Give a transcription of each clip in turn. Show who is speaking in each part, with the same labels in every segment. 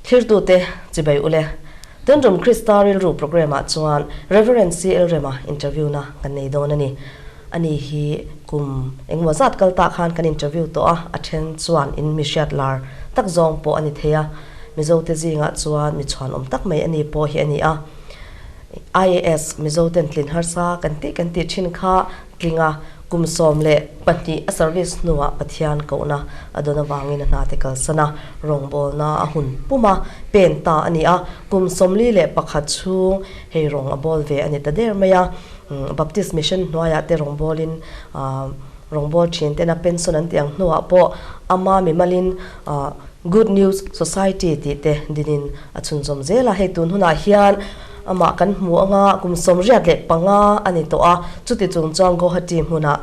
Speaker 1: Thirtute chibai ule. Tundrum Krista rilru programme ah chuan Rev. CL Rema interview na kan nei dawn a ni. Ani hi kum engemaw zat kal tah khan kan interview tawh a, a then chuan in mi hriat lar tak zawng pawh a ni thei a. Mizo te zingah chuan mi chhuan awm tak mai a ni pawh hi a ni a. IAS Mizo ten tlin harsa kan tih kan tih thin kha tling a, kum 12 a service hnuah Pathian kohna a dawn avangin a hnate kalsan a, rawngbawlna a hun pum a, pen ta a ni a, kum 41 chhung hei rawng a bawl ve a ni ta der mai a, Baptist Mission hnuaiah te rawngbawlin rawngbâwl ṭhin tena pension an tih ang hnuah pawh ama mimalin Good News Society tih te dinin a chhunzawm zel a. Hei tun hunah hian amah kan hmu anga kum 75 a ni tawh a, chuti chung chuan Guwahati hmunah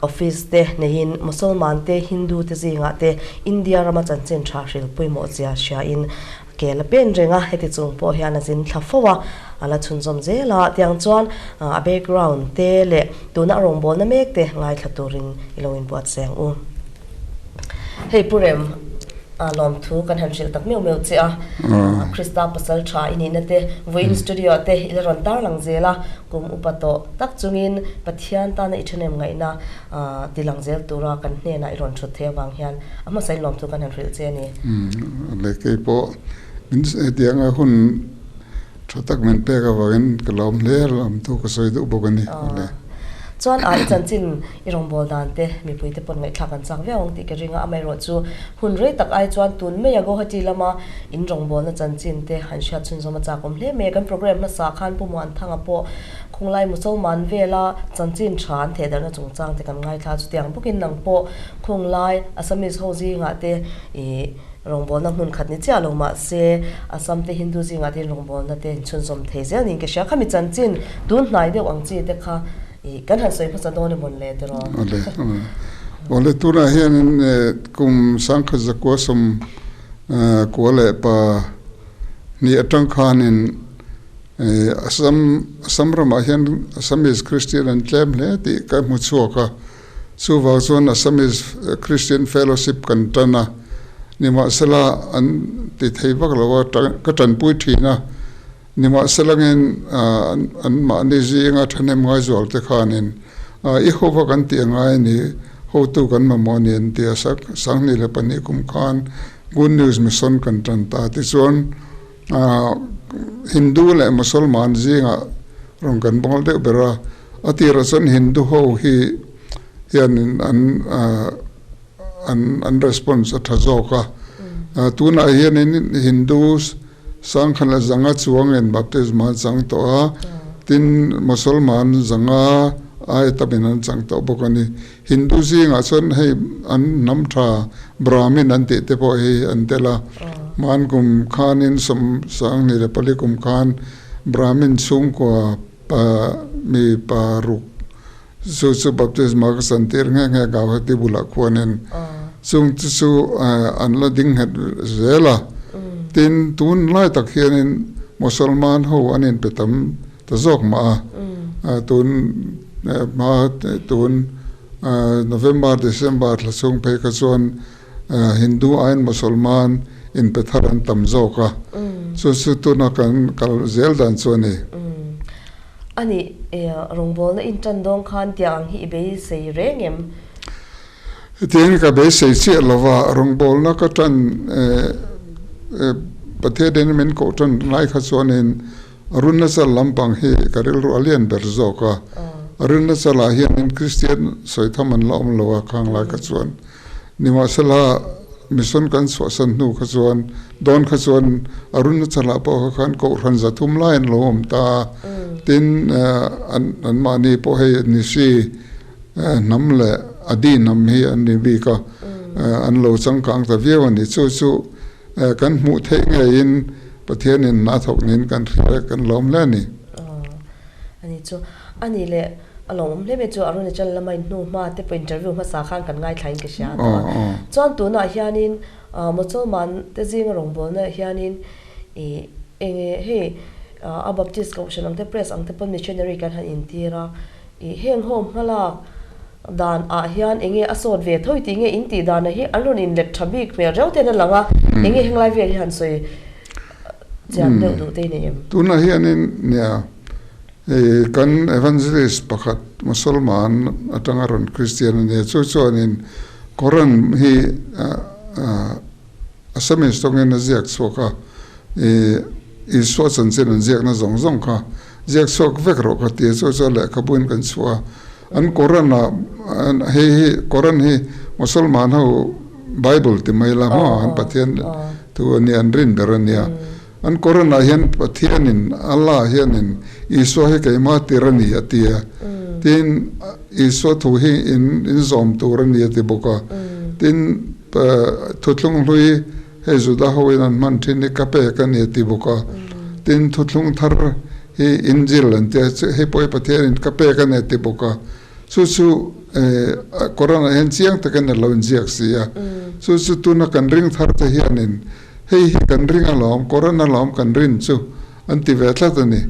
Speaker 1: office te neiin Musalman te, Hindu te zingah te India rama chanchin tha hril pawimawh zia hriain Ke la pen reng a, heti chung pawh hian a zin thla fo a, a la chhunzawm zel a, tiang chuan a background te leh tuna a rawngbawlna mek te ngaithla turin i lo inbuatsaih ang u. Hei Pu Rem, lawmthu kan han hrilh tak meuh meuh che a, Krista pasal tha i nihna te vawiin studio ah te i la rawn tarlang zel a, kum upa tawh tak chungin Pathian tana i ṭhahnem ngaihna ti lang zel tura kan hnenah i rawn thut theih avang hian a hmasa in lawmthu kan han hrilh che a ni.
Speaker 2: Le kei pawh min hetianga hun tha tak min pek avangin ka lawm hle a, lawmthu ka sawi duh bawk a ni. Le.
Speaker 1: Chuan a i chanchin i rawngbâwl dan te mipui te pawn ngaihthlak an chak viau ang tih ka ring a, amaherawhchu hun rei tak ai chuan tun maia Guwahati lama in rawngbâwlna chanchin te han hriat chhunzawm a chak awm hle mai a. Kan programme hmasa khan Pu Muanthanga pawh Khunglai Musalman vela chanchin tha an thehdarhna chungchang te kan ngaithla a, chutiang bawkin nang pawh Khunglai Assamese ho zingah te ih rawngbawlna hmun khat ni chiah lo mah se Assam te Hindu zingah te rawngbawlna te inchhunzawm thei zel niin ka hria. Khami chanchin tun hnai deuh ang chi te kha ih kan han sawi hmasa dawn emawn le tiraw?
Speaker 2: Awle, awle tunah hianin kum sangkhat zakua sawm kua leh pa hnih atang khanin Assam Assam ramah hian Assamese Christian an tlem hle tih ka hmu chhuak a, chuvang chuan Assamese Christian Fellowship kan tan a, nimahsela an ti thei vak lo a, ka tanpui thin a, nimahselangin an mahni zinga thahnem ngaizual te khanin i hova kan tih a ngai a ni, hotu kan mamawh a ni an ti a, 2002 kum khan Good News Mission kan tan ta tichuan. Hindu leh Musalman zingah rawn kan bawl deuh ber a, a tirah chuan Hindu ho hi hianin an an an response a tha zawk a, tunah hianin Hindu sangkhan leh zanga chuangin baptism an chang tawh a, tin Musalman zanga ai tamin an chang tawh bawk a ni. Hindu zingah chuan hei an hnam tha Brahmin an tih te pawh hi an tel a, hman kum khanin 2024 kum khan Brahmin chhungkua pa mi paruk chu chu baptisma ka san tir nghe nghe Gauhati bulah khuanin chung te chu an la ding nghet zel a, tin tunlai tak hianin Mosolman ho an inpe tam ta zawk mah a, tun hma tun November December thla chhung phei kha chuan Hindu aiin Musalman inpe thar an tam zawk a, chu chu tuna kan kal zel dan chu a ni.
Speaker 1: A nih, rawngbawlna in tan dawn khan tiang ang hi i beisei reng em?
Speaker 2: Hetiang ka beisei chiah lova, rawngbawlna ka tan Pathianin min koh tan lai kha chuanin Arunachal lampang hi ka rilru a lian ber zawk a, Arunachal-ah hianin Kristian sawi tham an la awm lo a, khang lai kha chuan. Nimahsela, mission kan chhuahsan hnu kha chuan, dawn kha chuan Arunachal-ah pawh kha khan Kohhran 300 lai an lo awm ta a, tin anmahni pawh hei Nisi hnam leh Adi hnam hi an ni bik a, an lo changkang ta viau a ni. Chu chu kan hmuh theih ngeiin Pathianin a thawk niin kan hria kan lawm hle a ni.
Speaker 1: A ni chu. A ni le, a lawmawm hle mai chu Arunachal lama in hnu hma te pawh interview hmasa khan kan ngaithla in ka hria a tawh a. Chuan tunah hianin Mosolman te zinga rawngbawlna hianin ih enge hei a Baptist Kohhran ang te Press ang te pawn missionary kan han intir a, ih heng ho hmalak Dan ah hian enge a sawt ve tho i tih nge in tih dan ah hi an rawn in let tha bik hmel reuh ten a lang a, enge henglai vel hi han sawi. Chian deuh duh te i nei em?
Speaker 2: Tunah hianin nia hei kan evangelist pakhat Mosolman atanga rawn Kristian a nia, chu chuanin Koran hi Assamese tawngin a ziak chhuak a, Isua chanchin an ziakna zawng zawng kha ziak chhuak vek rawh ka ti a, chu chuan lehkhabuin kan chhuah a, an Koran ah hei hi Koran hi Mosolman ho Bible ti mai la maw an Pathian thu a nia an rin ber a nia. An Koran ah hian Pathianin Allah hianin Isua hi keimah tir a ni a ti a, tin Isua thu hi in in zawm tur a ni a ti bawk a, tin thuthlung hlui hei Juda hoin an hman thin hi ka pek a ni a ti bawk a, tin thuthlung thar hi Injil an ti a, hei pawh hi Pathianin ka pek a ni a ti bawk a, chu chu Koran ah hian chiang takin a lo inziak si a, chu chu tuna kan ring thar te hianin hei hi kan ring alawm, Koran alawm kan rin chu an ti ve tlat a ni.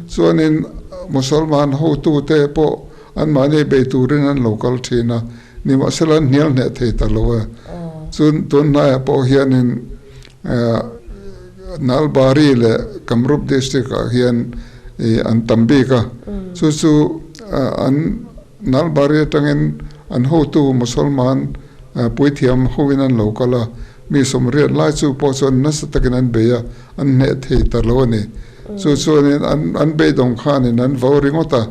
Speaker 2: Chuanin Musalman hotute pawh anmahni bei turin an lo kal thin a, nimahsela an hnial hneh thei ta lo a. Chun tun hnaiah pawh hianin Nalbari leh Kamrup district ah hian an tam bik a, chu chu an Nalbari atangin an hotu Musalman puithiam hoin an lo kal a, mi sawmriat lai chu pawh chuan nasa takin an bei a, an hneh thei ta lo a ni. Chu chuanin an beidawng khanin an vo ringawt a,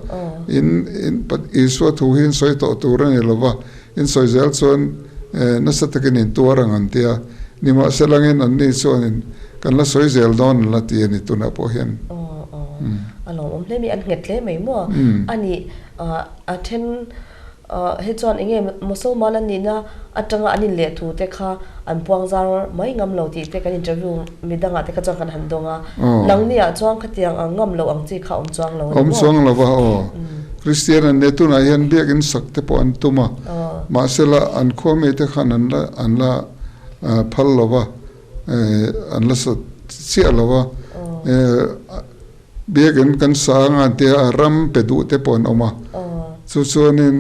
Speaker 2: in Isua thu hi in sawi tawh tur a ni lo va, in sawi zel chuan nasa takin in tuar ang an ti a, nimahselangin anni chuanin kan la sawi zel dawn an la ti a ni tunah pawh hian.
Speaker 1: Aw aw, a lawmawm hle mai, an nghet hle mai maw? A nih a then hei chuan eng nge Mosolman an nihna atanga an inleh thu te kha an puang zar mai ngam lo tih te kan interview midangah te kha chuan kan han dawng a, nangniah chuan khatiang ang ngam loh ang chi kha awm chuang lo a ni maw?
Speaker 2: Awm chuang lo va aw. Kristian an nia tunah hian biakin sak te pawh an tum a, mahsela an khua mite khan an la an la phal lo va, an la sa chiah lo va. Biakin kan sa anga an tia a, ram pe duh te pawh an awm a, chu chuanin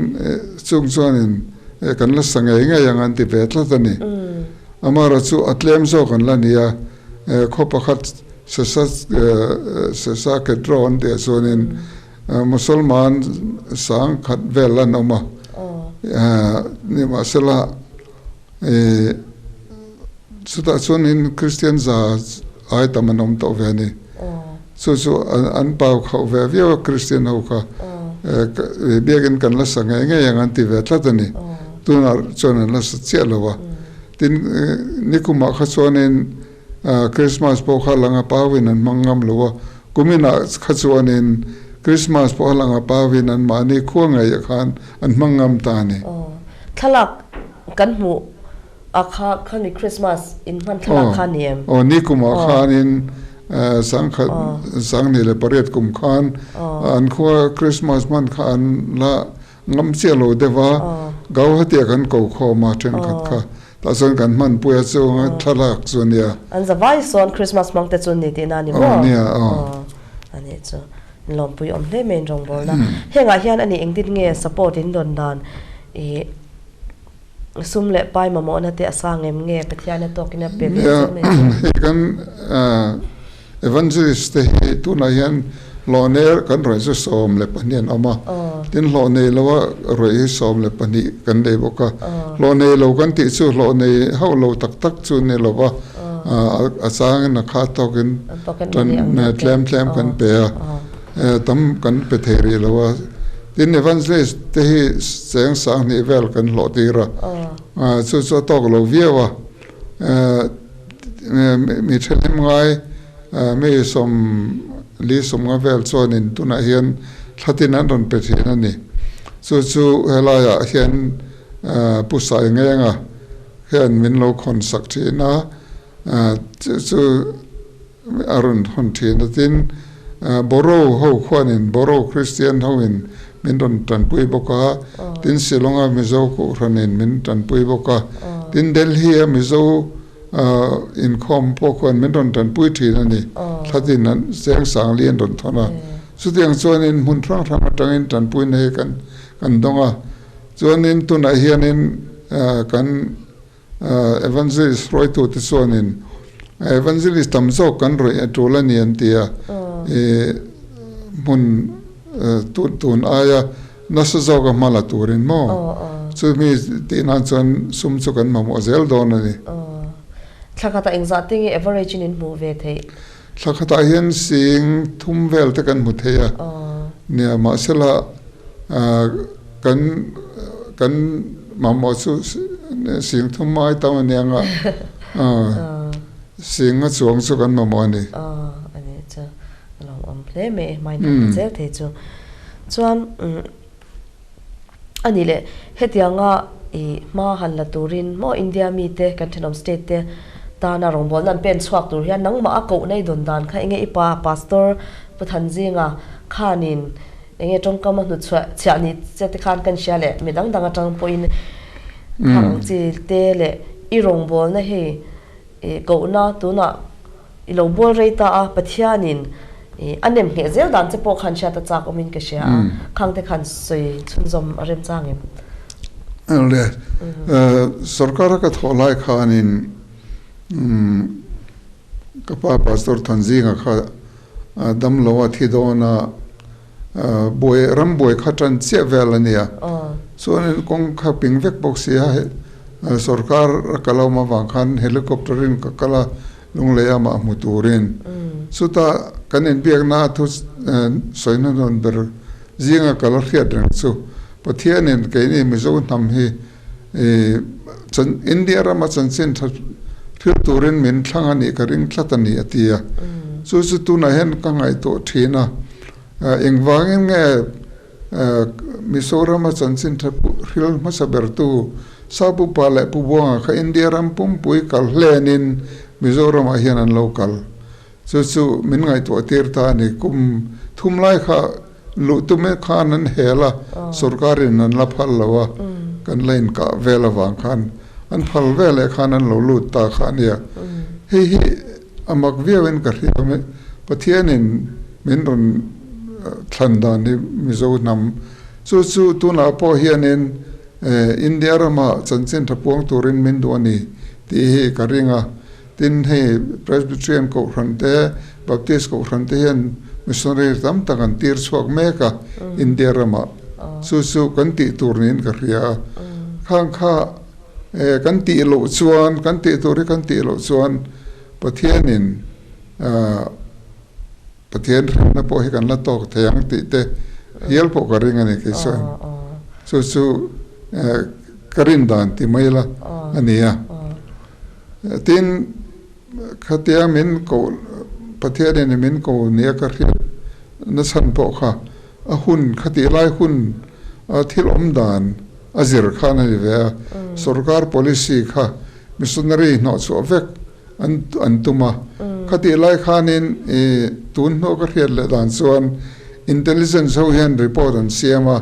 Speaker 2: chung chuanin kan la sa ngei ngei ang an ti ve tlat a ni. Amaherawh chu a tlem zawk an la ni a, khaw pakhat Sesa Sesa Kedro an tih ah chuanin Musalman sang khat vel an awm a, nimahsela Chutah chuanin Kristian za ai tam an awm tawh ve a ni. Chu chu an pau khauh ve viau a Kristian ho kha. Biakin kan la sa ngei ngei ang an ti ve tlat a ni. Tunah chuan an la sa chiah lo a. Tin, nikumah kha chuanin Krismas pawh kha langa pauin an hmang ngam lo a. Kuminah kha chuanin Krismas pawh langa pauin anmahni khua ngeiah khan an hmang ngam ta a ni.
Speaker 1: Thlalak Kan hmuh a kha khami Christmas in hman thlalak kha ni em?
Speaker 2: Aw, ni kumah khanin sangkhat sanghnih leh pariat kum khan an khua Christmas hman kha an la ngam chiah lo deuh a, Gauhati ah kan ko khawm a thenkhat kha tah chuan kan hman pui a chu thlalak chu a nia.
Speaker 1: An za vai sawn Christmas hmang te chu ni tihna a ni maw?
Speaker 2: Aw nia aw.
Speaker 1: A nih chu. Lawmpui awm hle mai in rawngbawlna. Hengah hian a nih engtin nge support in dawn dan i Sum leh pai mamawhna te a sang em nge Pathian a tawkin a pe ve chu mai chu.
Speaker 2: Hei kan Evangelist te hi tunah hian hlawhne kan rawih chu 12 an awm a, tin hlawh nei lo a rawih hi 12 kan nei bawk a, hlawh nei lo kan tih chu hlawh nei hauh lo tak tak chu ni lo va, a changin a kha tawkin tlem tlem kan pe a, tam kan pe thei rih lo a. Tin, Evangelist te hi cheng 2000 vel kan hlawh tir a, chu chu a tawk lo viau a. Mi thehlem ngai mi sawm li sawmnga vel chuanin tunah hian thlatin an rawn pe thin a ni. Chu chu helaiah hian Pu Saingenga hian min lo khawn sak thin a, chu chu A rawn hawn thin a, tin, Boro ho khuanin Boro Kristian hoin min rawn tanpui bawk a, tin Shillong-a Mizo Kohhranin min tanpui bawk a, tin Delhi-a Mizo inkhawm pawh khuan min rawn tanpui thin a ni. Thlatin an cheng sangli an rawn thawn a. Chutiang chuanin hmun hrang hrang atangin tanpuina hi kan dawng a. Chuanin tunah hianin kan Evangelist hruaitute chuanin Evangelist tam zawk kan rawih a tul a ni an ti a, hmun tun aia nasa zawka hma la turin maw? Chumi tih nan chuan sum chu kan mamawh zel dawn a ni.
Speaker 1: Thla khatah engzah te nge average in in hmuh ve theih?
Speaker 2: Thla khatah hian sing thum vel te kan hmu thei a, nia mahsela kan kan mamawh chu sing thum ai tam a nia nga sing a chuang chu kan mamawh a ni.
Speaker 1: A ni chu a lo awm hle mai e, hmain kan hmu zel thei chu. Chuan a ni leh hetianga i hma han la turin maw India mite kan thenawm state te tana rawngbawlna an pen chhuak tur hian nangmah a koh nei dawn dan kha enge i pa Pastor Pu Thanzinga khanin enge tawngkam a hnutchhuah chhiah ni che te khan kan hria leh mi dang dang atang pawhin khang ang chi te leh i rawngbawlna hei I kohna tunah i lo bual rei ta a, Pathianin i a nem ngheh zel dan che pawh khan hriat a chak awmin ka hria a, khang te khan sawi chhunzawm a rem chang em?
Speaker 2: Le, sorkara ka thawh lai khanin ka pa Pastor Thanzinga kha damlo a thi dawn a, buai ram buai kha tan chiah vel a nia chuanin kawng kha ping vek bawk si a sorkar a kal awm avang khan helicopter in ka kal a lunglei amah hmu turin chuta kan inbiakna a thu sawi hnuhnun ber zinga kal a hriat reng chu Pathianin keini Mizo hnam hi India rama chanchin tha thil turin min thlang a nih ka ring tlat a ni a ti a. Chu chu tunah hian ka ngaihtuah thin a, engvangin nge Mizoram-a chanchin tha hril hmasa bertu Sapupa leh Pu Buanga kha India ram pumpui kal hlenin Mizoramah hian an lo kal. Chu chu min ngaihtuah tir ta a ni. Kum thum lai kha luh tum e khan an hel a, sorkarin an la phal lo a, kan la inkah vel avang khan an phal vel eh khan an lo lut ta kha a nia. Hei hi a mak viauin ka hria mai. Pathianin min rawn thlan dan hi Mizo hnam. Chu chu tunah pawh hianin India rama chanchin tha puang turin min duh a ni tih hi ka ring a. Tin, hei Presbyterian Kohhran te, Baptist Kohhran te hian missionary tam tak an tir chhuak mek a India ramah. Chu chu kan tih tur niin ka hria a. Khang kha kan tih loh chuan, kan tih tur hi kan tih loh chuan Pathianin Pathian hremna pawh hi kan la tawk thei ang tih te hial pawh ka ring a ni kei chuan. Chu chu ka rin dan ti mai la a ni a. Tin, khatia min ko Pathianin min ko nia ka hriat nachhan pawh kha a hun khatih lai hun a thil awm dan a zir khan a ni ve a. Sorkar policy kha missionary hnawhchhuah vek an an tum a. Khatih lai khanin i tun hnuah ka hriat leh dan chuan intelligence ho hian report an siam a.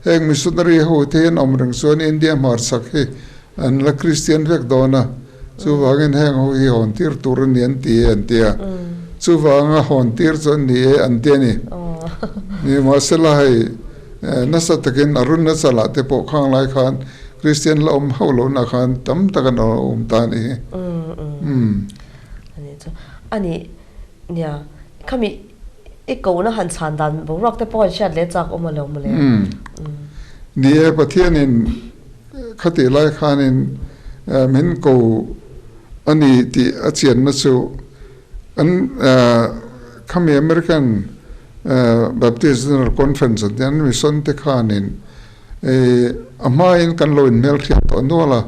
Speaker 2: Heng missionary ho te hian awm reng chuan India hmarchhak hi An la Kristian vek dawn a, chuvangin heng ho hi hawn tir tur a ni an ti e an ti a, chuvanga hawn tir chu an ni e an ti a ni. Nimahsela hei nasa takin Arunachala te pawh khang lai khan Kristian la awm hauh lohna khan tam tak an awm ta a ni hi.
Speaker 1: Ani chu a ni nia khami i kohna han chhan dan boruak te pawh an hriat leh chak awm alo mawle.
Speaker 2: Ni e Pathianin Khatih lai khanin min ko a ni tih a chianna chu an khami American Baptist General Conference an tih an mission te khanin a hmain kan lo inhmelhriat tawh nual a,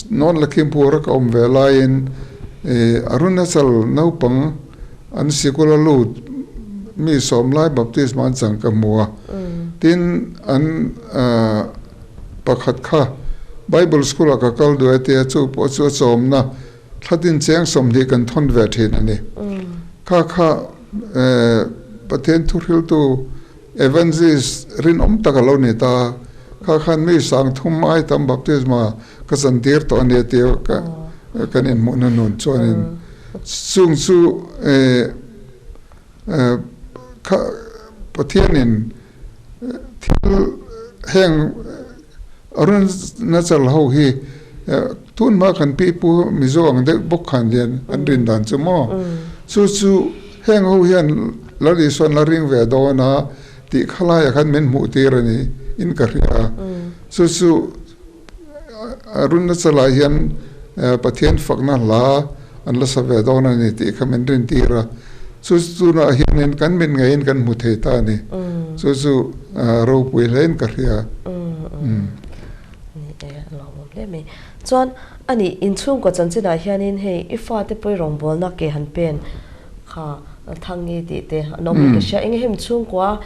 Speaker 2: North Lakhimpur a ka awm ve laiin Arunachal naupang an sikul a lut mi sawmlai baptisma an chang ka hmu a, tin an pakhat kha Bible school ah ka kal duai tia chu pawh chu a chawmna thlatin cheng 20 kan thawn ve thin a ni. Kha kha Pathian thuhriltu Evangelist rinawm tak a lo ni ta, kha khan mi 3000 ai tam baptisma ka chantir tawh a ni tia kan inhmuhna nun chuanin Chung chu kha Pathianin thil heng Arunachal ho hi Tun hma kan pi pu Mizo ang deuh bawk khan hian an rin dan chu maw? Chu chu heng ho hian Lal Isuan la ring ve dawn a tih kha laiah khan min hmuh tir a ni in ka hria a. Chu chu Arunachala hian Pathian fakna hla an la sa ve dawn a ni tih kha min rin tir a. Chu tunah hianin kan mit ngeiin kan hmu thei ta a ni. Chu chu ropui hlein ka hria.
Speaker 1: Ni e, a lawmawm hle mai. Chuan a nih inchhungkaw chanchinah hianin hei i fate pawh i rawngbawlna ke han pen kha Thangi tih te an awm in ka hria. Eng hem chhungkua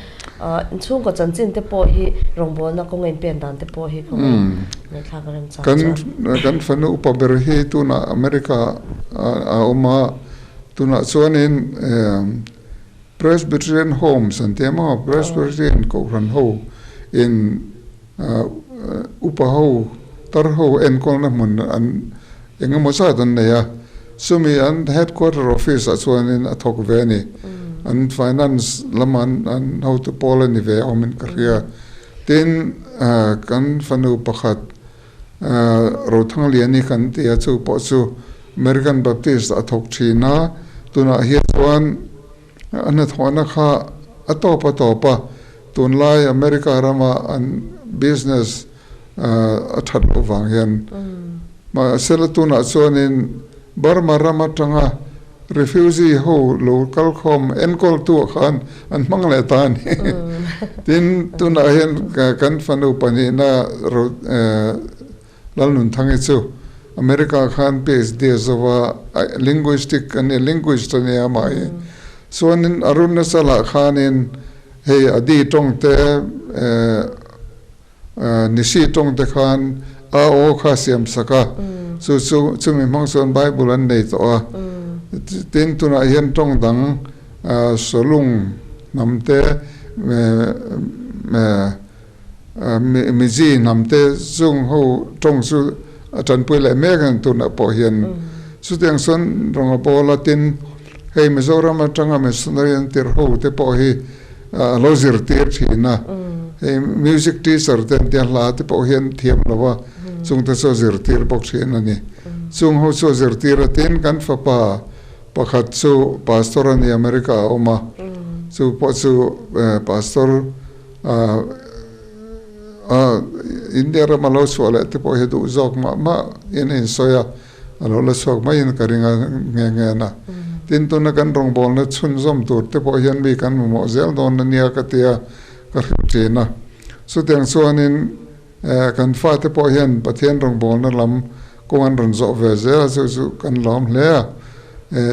Speaker 1: inchhungkaw chanchin te pawh hi rawngbawlna kawnga in pen dan te pawh hi khawngaih ngaihthlak a rem chang chuan.
Speaker 2: Kan fanu upa ber hi tunah America a awm a, tunah chuanin Presbyterian Homes an ti a maw, Presbyterian Kohhran ho in Upa ho, tar ho enkawlna hmun an eng emaw zat an nei a, chumi an headquarter office ah chuanin a thawk ve a ni. An finance lama an hotu pawl a ni ve awmin ka hria. Tin, kan fanu pakhat Rothangliani kan ti a, chu pawh chu American Baptist ah a thawk thin a, tunah hian chuan A hnathawhna kha a tawp a tawp a, tunlai America rama an business a that loh vang hian mahsela tunah chuanin Burma ram atanga refugee ho lo kal khawm enkawltu ah khan an hmang leh ta a ni. Tin, tunah hian kan fanu pahnihna Lalnunthangi chu America khan PhD a zo a, linguistic a nia, linguist a nia amah hi. Chuanin Arunachal ah khanin hei Adi tawng te Nisi tawng te khan a aw kha siam sak a, chu chu chumi hmang chuan Bible an nei tawh a. Tin tunah hian tawng dang Solung hnam te Mizi hnamte chung ho tawng chu a tanpui leh mek a ni tunah pawh hian. Chutiang chuan rawng a bawl a, tin hei Mizoram atanga missionary an tirh ho te pawh hi a lo zirtir thin a, hei music teacher te an tia hla te pawh hian thiam lo a, chungte chu a zirtir bawk thin a ni. Chung ho chu a zirtir a, tin kan fapa pakhat chu pastor a ni America a awm a, chu pawh chu pastor India rama lo chhuah leh te pawh hi duh zawk mah mah in a insawi a, a lo la chhuak maiin ka ring a nghe nghe na. Tin, tuna kan rawngbawlna chhunzawm tur te pawh hian mi kan mamawh zel dawn a nia ka tia ka hrilh thin a. Chutiang chuanin kan fate pawh hian Pathian rawngbawlna lam kawng an rawn zawh ve zel a, chu chu kan lawm hle a.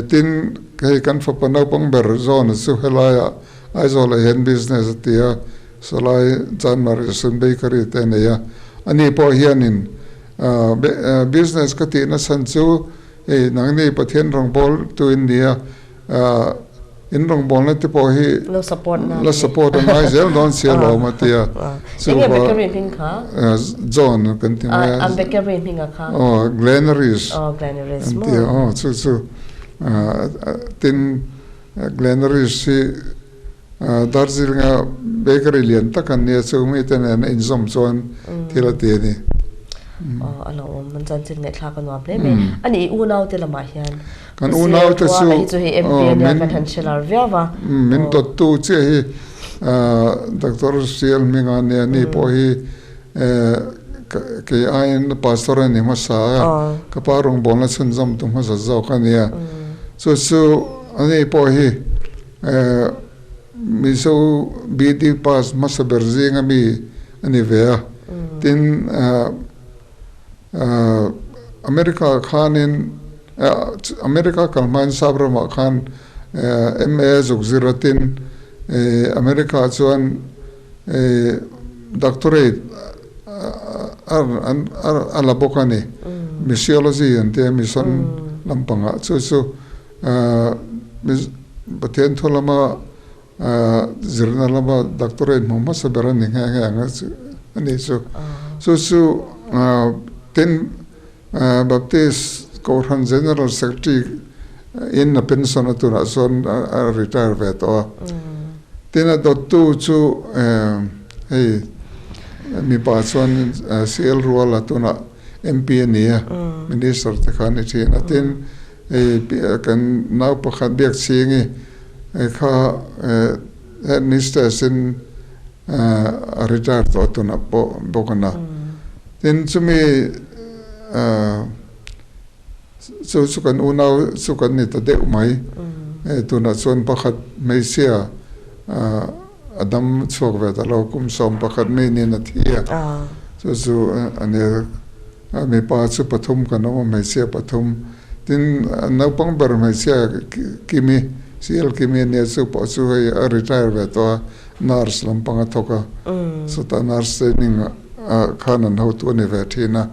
Speaker 2: Tin, hei kan fapa naupang ber John-a chu helaiah Aizawl-ah hian business a ti a, sawlai Chanmar Sun Bakery te a nei a. Ani pawh hianin business ka tihna chhan chu hei nangni Pathian rawngbawltu in ni a, in rawngbawlna te pawh hi
Speaker 1: la
Speaker 2: support a ngai zel dawn sia lawm a ti a.
Speaker 1: Enge bakery hming kha?
Speaker 2: John kan ti mai a.
Speaker 1: An bakery hming a kha?
Speaker 2: Aw, Glenaries an ti a, aw chu chu tin Glenaries hi Darjeeling-a bakery lian tak an nia chu mite nen a inzawm chuan thil a ti a ni.
Speaker 1: Aw a lo awm an chanchin ngaihthlak a nuam hle mai. A nih i unaute lamah hian
Speaker 2: Kan unaute chu
Speaker 1: hei chu hei MP a nia kan han hre lar viau va.
Speaker 2: Min dawttu chiah hi Doctor Sial Hminga nia ni pawh hi kei aiin pastor a ni hmasa a, ka pa rawngbawlna chhunzawm tu hmasa zawk a nia. Chu chu ani pawh hi Mizo BD pass hmasa ber zinga mi a ni ve a. Tin, America khanin America kal hmain sap ramah khan MA zuk zir a tin America chuan Doctorate a la bawk a ni. Missiology an tia mission lampangah chu chu Pathian thu lama zirna lama doctorate hmu hmasa ber a ni nghe nghe ang a ni chu. Chu chu tin Baptist Kohhran General Secretary in a pension a tunah chuan a retire ve tawh a. Tin a dawttu chu hei mipa chuan CL Ruala tunah. MP a ni a, Minister te kha a ni thin a. Tin, hei kan nau pakhat Biakchhingi kha Headmistress in a retire tawh tunah pawh bawk a na. Tin, chumi Chu chu kan unau chu kan ni ta deuh mai. Tunah chuan pakhat hmeichhia a dam chhuak ve ta lo, kum 11 mi niin a thi a. Chu chu a ni a, mipa chu pathum kan awm a, hmeichhia pathum. Tin, naupang ber hmeichhia Kimi, CL Kimi a nia, chu pawh chu hei a retire ve tawh a, nurse lampang a thawk a, chutah nurse training khan an hotu a ni ve thin a.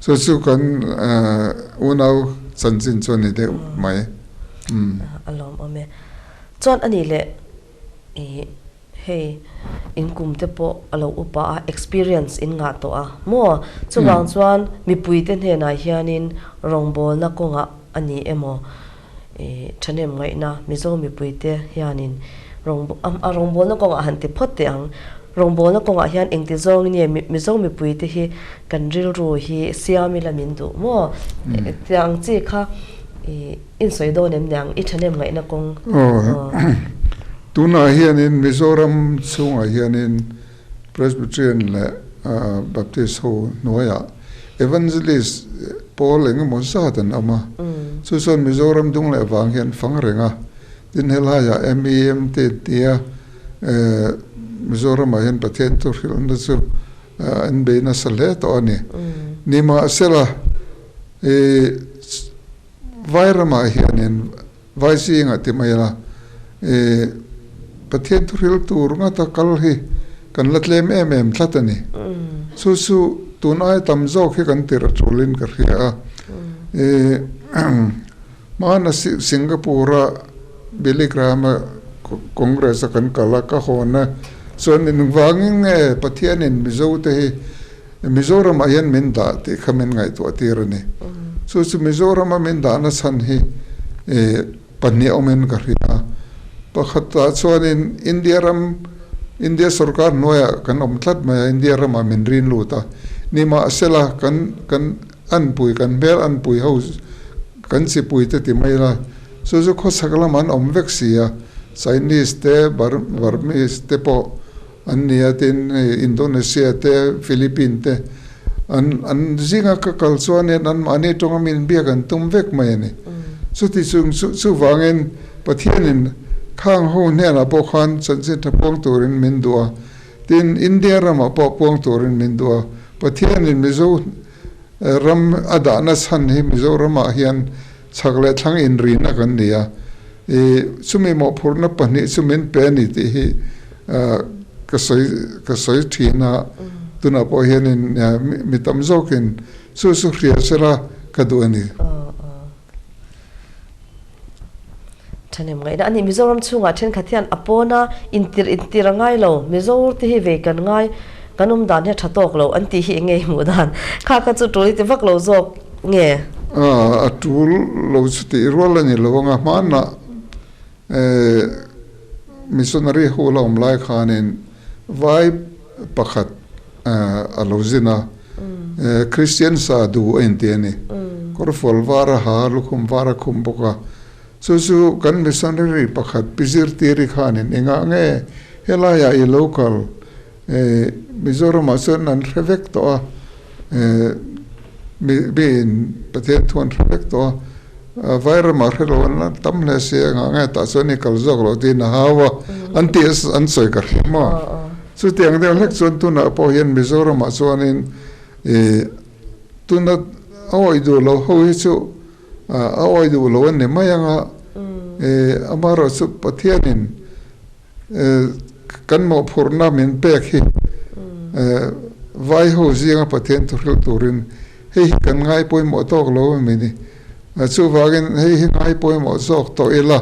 Speaker 2: Chu chu kan unau chanchin chu a ni deuh mai.
Speaker 1: A lawmawm e. Chuan a nih leh i hei in kum te pawh a lo upa a, experience in ngah tawh a maw? Chuvang chuan mipuite hnenah hianin rawngbawlna kawngah a ni emaw i thahnem ngaihna Mizo mipuite hianin a rawngbawlna kawngah han ti phawt teh ang. Rawngbawlna kawngah hian engti zawngin nge Mizo mipuite hi kan rilru hi siam ila min duh maw? Tiang chi kha i insawi dawn em niang i thahnem ngaihna kawng?
Speaker 2: Aw, tunah hianin Mizoram chhungah hianin Presbyterian leh Baptist ho hnuaiah Evangelist pawl eng emaw zat an awm a, chu chuan Mizoram dung leh vang hian fang reng a, tin helaiah MEM te tia Mizoramah hian Pathian thu hrilhna chu an bei nasa hle tawh a ni. Nimahsela, Vairamah hianin Vai zingah ti mai ila, i Pathian thuhril tur ngata kal hi kan la tlem em em tlat a ni. Chu chu tun ai tam zawk hi kan tirh a tulin ka hria a. I hmana Singapore-a Billy Graham-a Congress-a kan kal a, ka hawn a, chuan engvangin nge Pathianin Mizote hi Mizoramah hian min dah tih kha min ngaihtuah tir a ni. Chu chu Mizorama min dahna chhan hi pahnih awmin ka hria a. Pakhatah chuanin India ram, India sorkar hnuaiah kan awm tlat mai a, India ramah min rin lut a. Nimahsela kan kan anpui, kan hmel anpui ho, kan chipui te ti mai ila, chu chu khawchhak lamah an awm vek si a, Chinese te, Burmese te pawh, An ni a, tin hei Indonesia te, Philippine te an an zinga ka kal chuanin anmahni tawnga min biak an tum vek mai a ni. Chuti chung chu chuvangin Pathianin khang ho hnenah pawh khan chanchin tha puang turin min duh a, tin India ramah pawh puang turin min duh a. Pathianin Mizo ram a dahna chhan hi Mizoramah hian chhak leh thlang inrina kan ni a, i chumi mawhphurhna pahnih chu min pe a ni tih hi ka sawi ka sawi thin a, tunah pawh hianin mi tam zawkin chu chu hria sela ka duh a ni.
Speaker 1: Thahnem ngaihna a ni. Mizoram chhungah thenkhat hian a pawna intir intir a ngai lo, Mizo te hi vei kan ngai, kan awm dan hi a tha tawk lo an tih hi eng nge i hmuh dan? Kha kha chu tul i ti vak lo zawk nge?
Speaker 2: A tul lo chu tih rual a ni lo anga hmanah missionary ho la awm lai khanin vai pakhat a lo zin a, Christian Sadhu a inti a ni. Kawrfual var a ha, lukhum var a khum bawk a. Chu chu kan missionary pakhat pi zirtiri khanin engah nge helaiah i lo kal? Mizoramah chuan an hre vek tawh a, miin Pathian thu an hre vek tawh a, Vairamah hre lo an tam hle si a, engah nge tah chuan i kal zawk loh tiin a hau a, an tih an sawi ka hria maw? Chutiang deuh hlek chuan tunah pawh hian Mizoramah chuanin tuna a awih duh lo ho hi chu a awih duh lo a ni mai ang a, amaherawh chu Pathianin Kan mawhphurhna min pek hi vai ho zinga Pathian thu hrilh turin hei hi kan ngai pawimawh tawk lo a mi ni. Chuvangin hei hi ngai pawimawh zawk tawh ila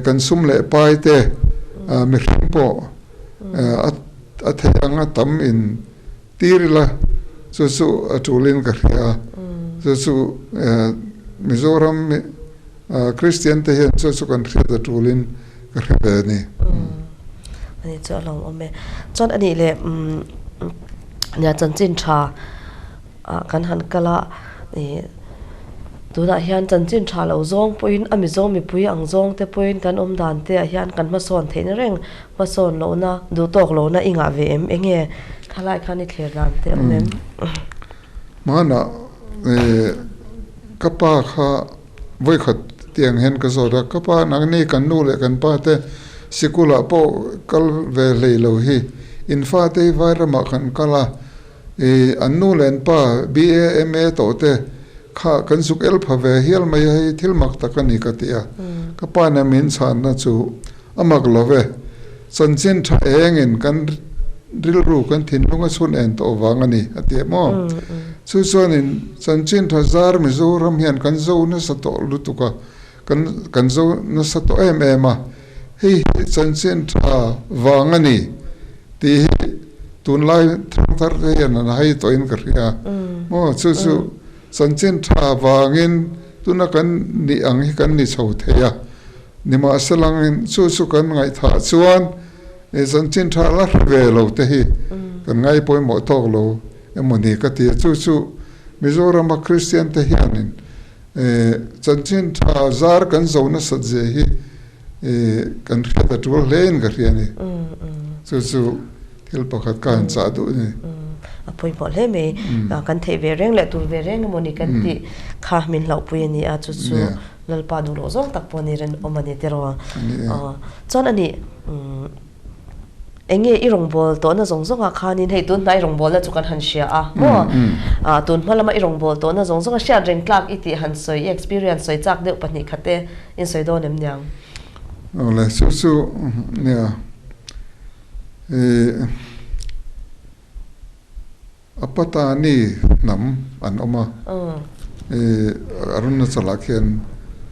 Speaker 2: kan sum leh pai te mihring pawh a theih anga tam in tir ila chu chu a tulin ka hria a. Chu chu Mizoram Kristian te hian chu chu kan hriat a tulin ka hre ve a ni.
Speaker 1: Ani chu a lawmawm e. Chuan anih leh nia chanchin tha Ah kan han kal a, ih tunah hian chanchin tha lo zawng pawhin a Mizo mipui ang zawng te pawhin kan awm dan te ah hian kan hmasawn theihna reng hmasawn lohna duh tawk lohna i ngah ve em? Enge thalai khan i thlir dan te awm em?
Speaker 2: Hmanah ih ka pa kha vawikhat tiang hian ka zawt a, ka pa nangni kan nu leh kan pa te sikulah pawh kal ve hlei lo hi in fate hi vairamah kan kal a, I an nu leh an pa BA, MA tawh te kha kan zuk el pha ve hial mai a, hei thil mak tak a ni ka ti a. Ka pa nen min chhanna chu a mak lo ve. Chanchin tha engin kan rilru kan thinlung a chhun en tawh vang a ni a ti em aw. Chu chuanin chanchin tha zar Mizoram hian kan zo nasa tawh lutuk a, kan kan zo nasa tawh em em a. Hei hi chanchin tha vang a ni tih hi tunlai thangthar te hian an hai tawhin ka hria maw? Chu chu chanchin tha vangin tuna kan nih ang hi kan ni chho thei a, nimahselangin chu chu kan ngaihthah chuan chanchin tha la hre ve lo te hi kan ngai pawimawh tawk lo emaw ni ka ti a, chu chu Mizorama Kristian te hianin Chanchin tha zar kan zo nasat zia hi kan hriat a tul hle in ka hria a ni. Chu chu thil pakhat ka han chah duh a ni.
Speaker 1: A pawimawh hle mai. Kan theih ve reng leh tur ve reng emaw ni kan tih kha min hlauhpui a ni a, chu chu Lalpa duh loh zawng tak pawh ni rinawm a ni tiraw. Chuan a nih. Eng nge i rawngbâwl tawhna zawng zawngah khanin hei tun hnai rawngbâwlna chu kan han hria a maw? Tun hma lama i rawngbâwl tawhna zawng zawnga hriat reng tlâk i tih han sawi, i experience sawi châk deuh pahnih khat e in sawi dawn em niang?
Speaker 2: Awle, chu chu nia i Apatani hnam an awm a, i Arunachal-ah khian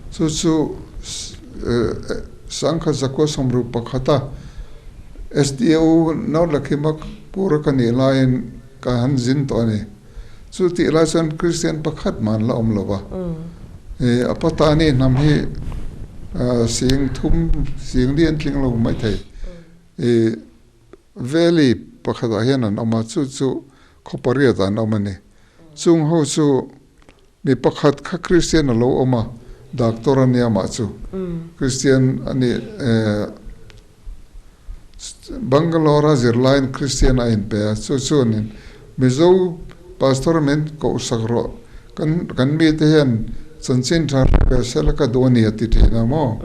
Speaker 2: chu chu Sangkhat Zakua Sawmruk pakhata SDO North Lakhimpur ka nih laiin ka han zin tawh a ni. Chu tih lai chuan Kristian pakhat mah an la awm lo va. I Apatani hnam hi sing thum, sing li an tling lo maithei. I Valley pakhatah hian an awm a, chu chu khaw pariatah an awm a ni. Chung ho chu mi pakhat kha Kristian a lo awm a, doctor a nia mah chu Kristian a ni Bangalore a zirlaiin Kristian a inpe a, chu chuanin Mizo pastor min kohsak rawh, kan kan mite hian chanchin tha hre ve sela ka duh a ni a ti thin a maw?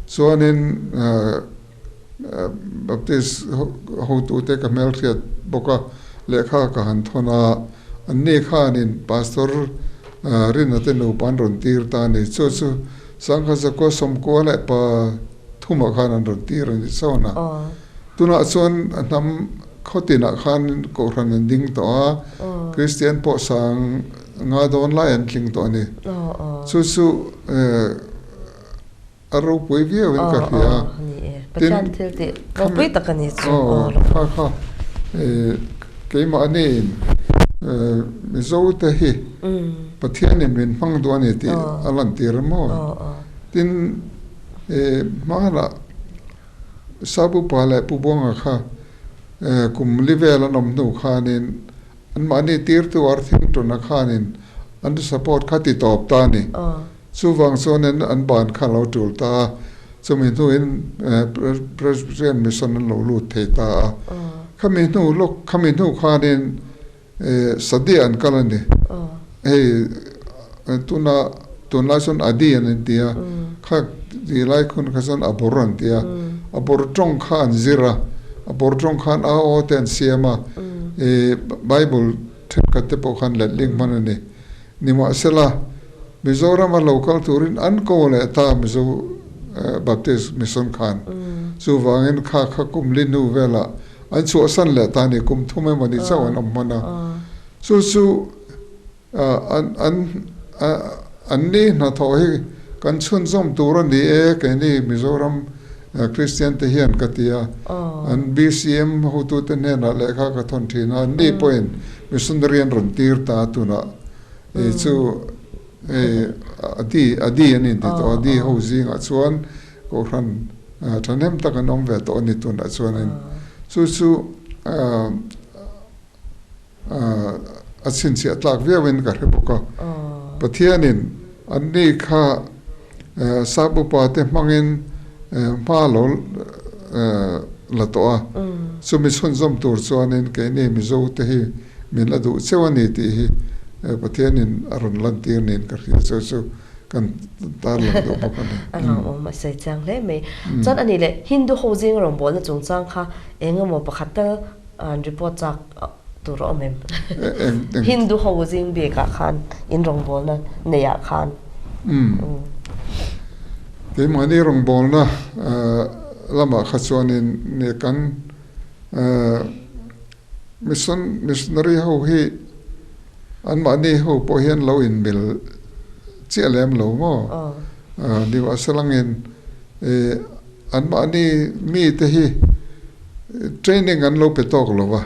Speaker 2: Chuanin Baptist hotute ka hmelhriat bawk a, lehkha ka han thawn a, anni khanin Pastor Rina te nupa an rawn tir ta a ni. Chu chu Sangha Zakua Sawmkua leh pa thumah khan an rawn tir a ni sawn a. Tunah chuan a hnam khaw tinah khan Kohhran an ding tawh a, Kristian pawh sang nga dawn lai an tling tawh a ni. Chu chu. A ropui viau in ka hria.
Speaker 1: Tin, ropui tak a ni chu.
Speaker 2: Aw, kha kha keimahni in Mizo te hi Pathian in min hmang duh a ni tih a lantir maw? Tin, hmanah Sabupa leh Pu Buanga kha kum li vel an awm hnu khanin anmahni tirtu Arthington-a khanin an support kha ti tawp ta a ni. Chuvang chuanin an ban kha a lo tul ta a, chumi hnuin Presbyterian Mission an lo lut thei ta a. Khami hnu lawk, khami hnu khanin Sadia an kal a ni. Hei tuna tunlai chuan Adi an inti a, kha ti lai khun kha chuan Abor an ti a. Abor tawng kha an zir a, Abor tawng khan a aw te an siam a, Bible thenkhat te pawh khan letling hman a ni. Nimahsela, Mizorama lo kal turin an ko leh ta Mizo Baptist Mission khan. Chuvangin kha kha kum li hnu velah an chhuahsan leh ta ni, kum thum emaw ni chauh an awm hman a. Chu chu an an an ni hnathawh hi kan chhunzawm tur a ni e, keini Mizoram Kristian te hian ka ti a. An BCM hotute hnenah lehkha ka thawn thin a, an ni pawhin Missionary an rawn tir ta a tunah hei chu hei Adi Adi an inti tawh a, Adi ho zingah chuan Kohhran thahnem tak an awm ve tawh a ni tunah chuanin chu chu a chhinchhiah tlak viauin ka hre bawk a. Pathianin anni kha sap upa te hmangin hma lo la tawh a, chumi chhunzawm tur chuanin keini Mizo te hi min la duh cheu a ni tih hi Pathianin a rawn lantir niin ka hria chu chu kan tarlang duh bawk a ni.
Speaker 1: A hlauhawm a sawi chiang hle mai. Chuan a nih leh Hindu ho zing rawngbawlna chungchang kha eng emaw pakhat tal an report chak tur a awm em? Hindu ho zing bikah khan in rawngbawlna neihah khan.
Speaker 2: Keimahni rawngbawlna lamah kha chuanin nia kan mission missionary ho hi anmahni ho pawh hian lo inmil chiah lem lo maw? Nimahselangin Anmahni mite hi training an lo pe tawk lo va,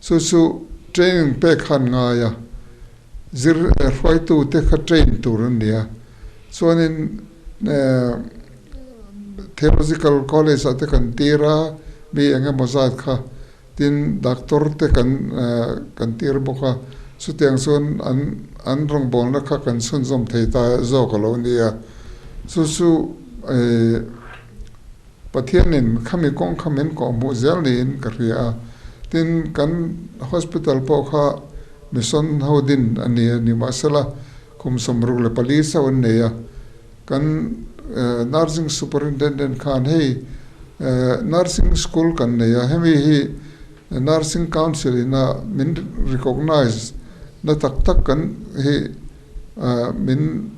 Speaker 2: chu chu training pek khan ngai a, zir hruaitute kha train tur an ni a, chuanin Theological College ah te kan tir a, mi eng emaw zat kha tin doctor te kan kan tir bawk a, chutiang chuan an an rawngbawlna kha kan chhunzawm thei ta zawk a lo ni a, chu chu Pathianin khami kawng kha min kawhhmuh zel niin ka hria a, tin kan hospital pawh kha mission ho din a ni a, nimahsela kum 64 chauh an nei a. Kan Nursing Superintendent khan hei Nursing School kan nei a, hemi hi Nursing Council ina min recognise na tak tak kan hi min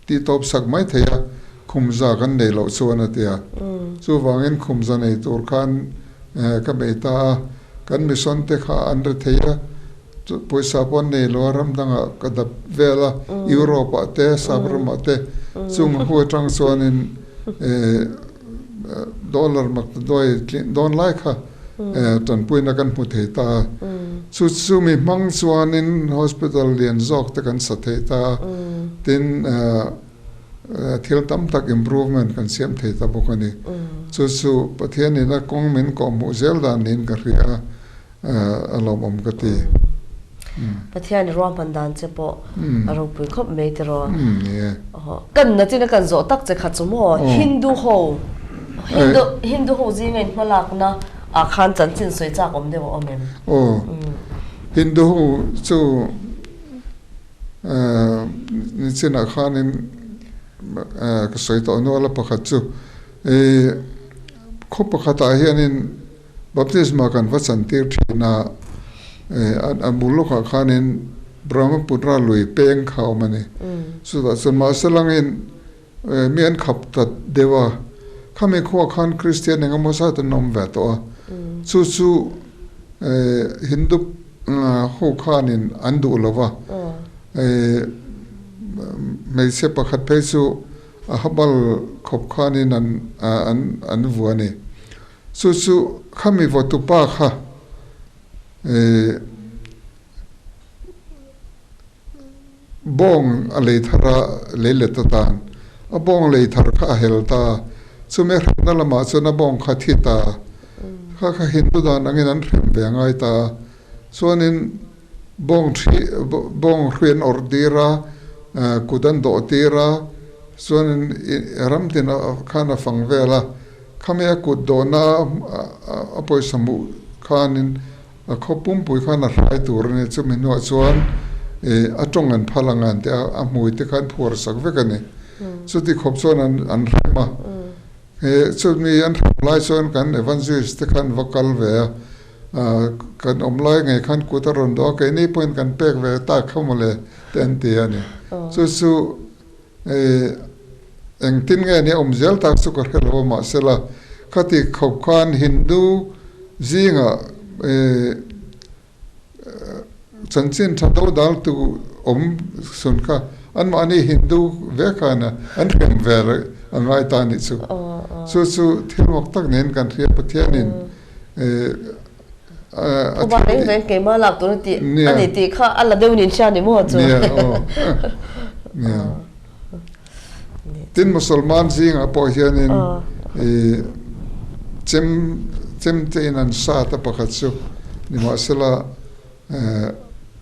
Speaker 2: tihtawp sak mai thei a, khumza kan nei loh chuan a ti a. Chuvangin khumza nei tur khan ka bei ta a, kan mission te kha an ri thei a. Pawisa pawh an nei lo a, ram dangah ka dap vel a, Europe ah te, Sap ramah te, chung hu atang chuanin dollar mak ta duai tlin dawn lai kha tanpuina kan hmu thei ta a. Chu chumi hmang chuanin hospital lian zawk te kan sa thei ta a, tin thil tam tak improvement kan siam thei ta bawk a ni. Chu chu Pathianin a kawng min kawhhmuh zel dan niin ka hria a. A lawmawm ka ti.
Speaker 1: Pathian i ruahman dan che pawh a ropui khawp mai tiraw. Kan na chin a kan zawh tak che kha chu maw Hindu ho Hindu Hindu ho zinga in hmalakna ah khan chanchin sawi chak awm deuh a awm em?
Speaker 2: Aw Hindu ho chu nichinah khanin ka sawi tawh nual a pakhat chu khaw pakhatah hianin Baptisma kan va chantir thin a, a bul lawkah khanin Brahmaputra lui peng kha a awm a ni. Chutah chuan mahse langin mi an khap ta deuh a, khami khuaah khan Kristian eng emaw zat an awm ve tawh a, chu chu Hindu ho khanin an duh lo va, hmeichhe pakhat phei chu a habal khawp khanin an vua a ni. Chu chu khami vawtu pa kha bawng a lei thar a, lei let atan a bawng lei thar kha a hel ta. Chumi a hremna lamah chuan a bawng kha thi ta. Kha kha Hindu dan angin an hrem ve ngai ta. Chuanin bawng thi bawng hrui an awrh tir a, kut an dawh tir a, chuanin ram tinah khan a fang vel a. Khami a kut dawhna a pawisa hmuh khanin a khaw pumpui khan a hrai tur a ni. Chumi hnuah chuan a tawng an phal ang an ti a, a hmui te kha an phuar sak vek a ni. Chuti khawp chuan an hrem a. Chumi an hrem lai chuan kan evangelist te khan va kal ve a, kan awm lai ngei khan kut a rawn dawh a, keini pawhin kan pek ve tak kha mawle te an ti a ni. Chu chu Engtin nge ni awm zel tak chu ka hre lo a, mahsela khati khawp khan Hindu zingah chanchin tha do daltu awm sun kha anmahni Hindu ve khan an hrem ve a ngai ta anih chu. Chu chu thil mak tak niin kan hria Pathianin
Speaker 1: A Upa reng reng keimah lak tur a tih a ni tih kha a la deuh nin hria ni maw chu.
Speaker 2: Nia aw. Nia. Tin Musalman zingah pawh hianin i chem chem te in an sat a pakhat chu nimahsela.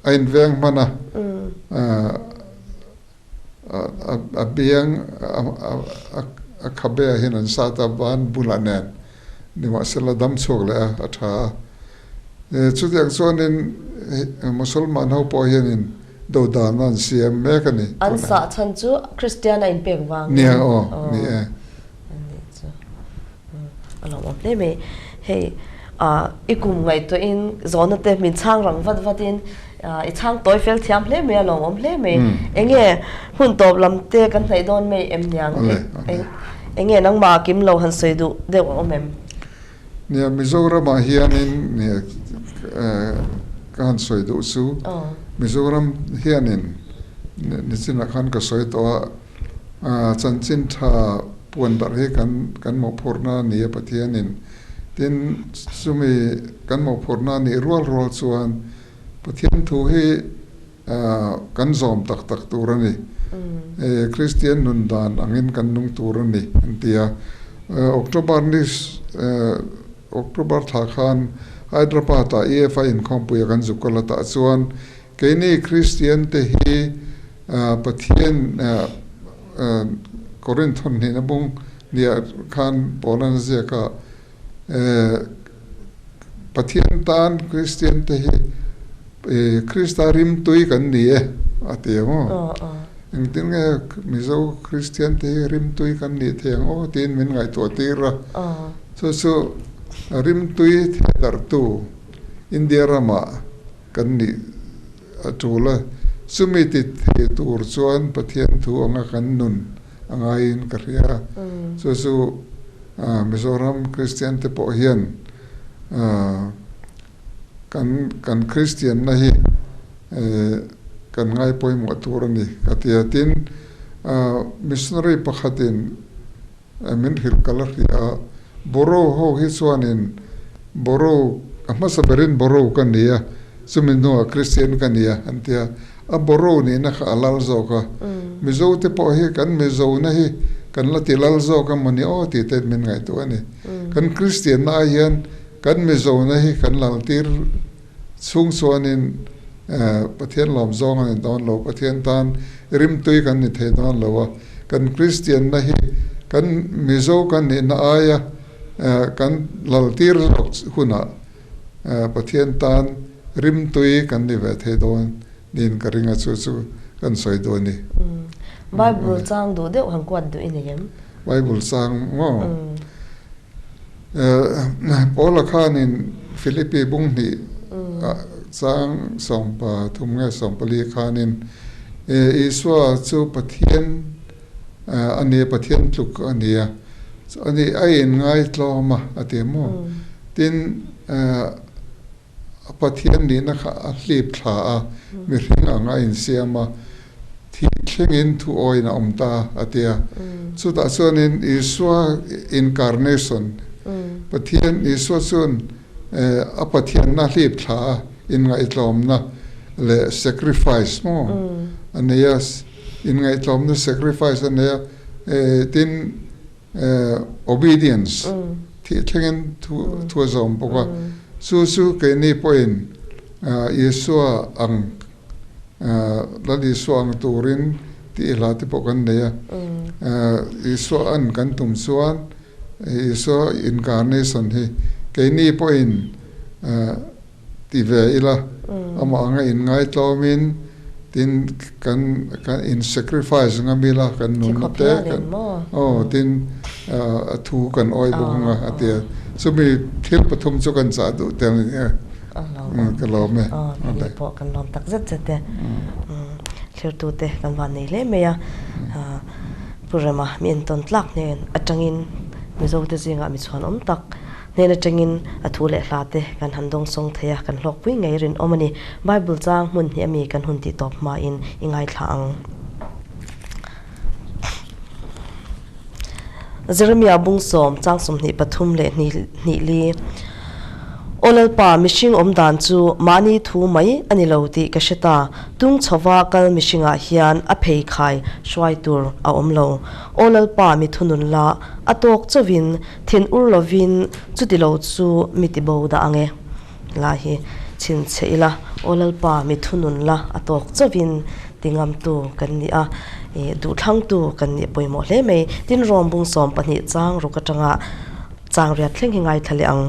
Speaker 2: a inveng hman a, a biang a khabe ah hian an sat a, ban bulah nen nimahsela dam chhuak leh a, a tha a. Chutiang chuanin Musalman ho pawh hianin do dan an siam mek a ni.
Speaker 1: An sah chhan chu Kristian a inpek vangin.
Speaker 2: Nia aw, ni e.
Speaker 1: Anih chu a lawmawm hle mai. Hei i kum ngaihtuahin zawhna te min chhang rang vat vatin i chhang tawi fel thiam hle mai a lawmawm hle mai. Enge hun tawp lam te kan hnaih dawn mai em niang? Enge nangmah kim lo han sawi duh deuh a awm em?
Speaker 2: Nia Mizoramah hianin nia ka han sawi duh chu Mizoram hianin nichinah khan ka sawi tawh a chanchin tha puan darh hi kan kan mawhphurhna a ni a Pathianin tin chumi kan mawhphurhna a nih rual rual chuan Pathian thu hi kan zawm tak tak tur a ni. Kristian nun dan angin kan nung tur a ni an ti a. October ni October thla khan Hyderabad ah EFI inkhawmpuia kan zuk kal a tah chuan keini Kristian te hi Pathian Korinth hawn hnihna bung niah khan Paula'n a ziak a, Pathian tan Kristian te hi Krista rimtui kan ni e a ti ang aw. Engtin nge Mizo Kristian te hi rimtui kan nih thei ang aw tiin min ngaihtuah tir a. Chu chu rimtui thehdarhtu India ramah kan nih a tul a. Chumi ti thei tur chuan Pathian thu anga kan nun a ngaiin ka hria. Chu chu Mizoram Kristian te pawh hian kan kan Kristianna hi kan ngai pawimawh tur a ni ka ti a. Tin, missionary pakhatin min hrilh ka la hria a, Boro ho hi chuanin Boro, a hmasa berin Boro ka ni a, chumi hnuah Kristian ka ni a an ti a. A Boro nihna kha a lal zawk a, Mizo te pawh hi kan Mizona hi kan la ti lal zawk a mawni aw tih te min ngaihtuah a ni. Kan Kristianna ai hian kan Mizona hi kan lal tir chhung chuanin Pathian lawm zawng a ni dawn lo, Pathian tan rimtui kan ni thei dawn lo a, kan Kristianna hi kan Mizo kan nihna aia kan lal tir zawk hunah Pathian tan rimtui kan ni ve thei dawn niin ka ring a, chu chu kan sawi duh a ni.
Speaker 1: Bible chang duh deuh han kuat duh i nei em?
Speaker 2: Bible chang maw? Paula khanin Philippi bung hnih chang 13 nge 14 khanin Isua chu Pathian a ni a, Pathian tluk a ni a, ani a inngai tlawm a a ti maw? Tin, a Pathian nihna kha a hlip thla a, mihring ang a insiam a, thih thlengin thu awiin a awm ta a ti a. Chutah chuanin Isua incarnation, Pathian Isua chuan a Pathianna hlip thla a, inngaihtlawmna leh sacrifice maw a nei a, inngaihtlawmna sacrifice a nei a, tin obedience thih thlengin thu a zawm bawk a, chu chu keini pawhin Isua ang Lal Isua ang turin tih hla te pawh kan nei a, Isua an kan tum chuan Isua incarnation hi keini pawhin ti ve ila, amah anga inngaitlawmin tin kan kan in sacrifice ngam ila kan nunna te kan aw tin a thu kan awi bawk anga a ti a, chumi thil pathum chu kan chah duh tel a ni e, ka lawm e.
Speaker 1: Aw kei pawh kan lawm tak zet zet e, thirtute kan van nei hle mai a, Pu Rema mi entawn tlak hnen atangin Mizote zingah mi chhuanawm tak Hnen atangin a thu leh hla te kan han dawngsawng thei a, kan hlawkpui ngei rinawm a ni. Bible chang hmun hnih ami kan hun tih tawp hmain i ngaithla ang. Jeremiah bung sawm chang 23 leh hnih li Aw Lalpa, mihring awm dan chu mahni thu mai a ni lo tih ka hre ta. Tung chhova kal mihringah hian a pheikhai hruai tur a awm lo. Aw Lalpa, mi thunun la, a tawk chauhin Thin ur lovin chuti lo chu mi ti bo dah ang e. Lai hi. Chhinchhe ila, Aw Lalpa, mi thunun la a tawk chauhin ti ngamtu kan ni a, ih duhthlangtu kan nih pawimawh hle mai. Tin, Rom bung 12 chang ruk atanga chang riat thleng hi ngaithla leh ang.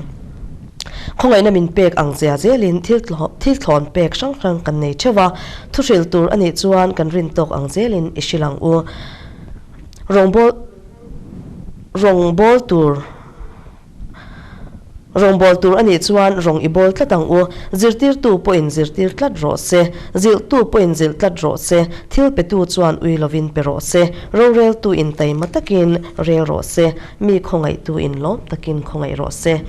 Speaker 1: Khawngaihna min pek ang zia zelin thil thil thlawn pek hrang hrang kan nei theuh a, thuhrilh tur a nih chuan kan rin tawk ang zelin i hrilh ang u. Rawngbâwl rawngbâwl tur. Rawngbâwl tur a nih chuan rawng i bâwl tlat ang u. Zirtîrtu pawhin zirtîr tlat rawh se. Zilhtu pawhin zilh tlat rawh se. Thil petu chuan ui lovin pe rawh se. Rorêltu in taima takin rêl rawh se. Mi khawngaihtu in lâwm takin khawngaih rawh se.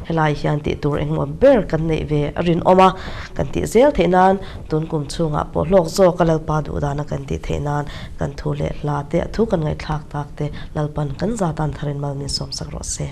Speaker 1: Helai hian tih tur engmaw ber kan neih ve a rinawm a, kan tih zêl theih nân tûn kum chhûngah pawh hlawk zawk a Lalpa duhdâna kan tih theih nân kan thu leh hla te, a thu kan ngaihthlâk tâk te Lalpan kan zâ tân tharin mal min sawmsak rawh se.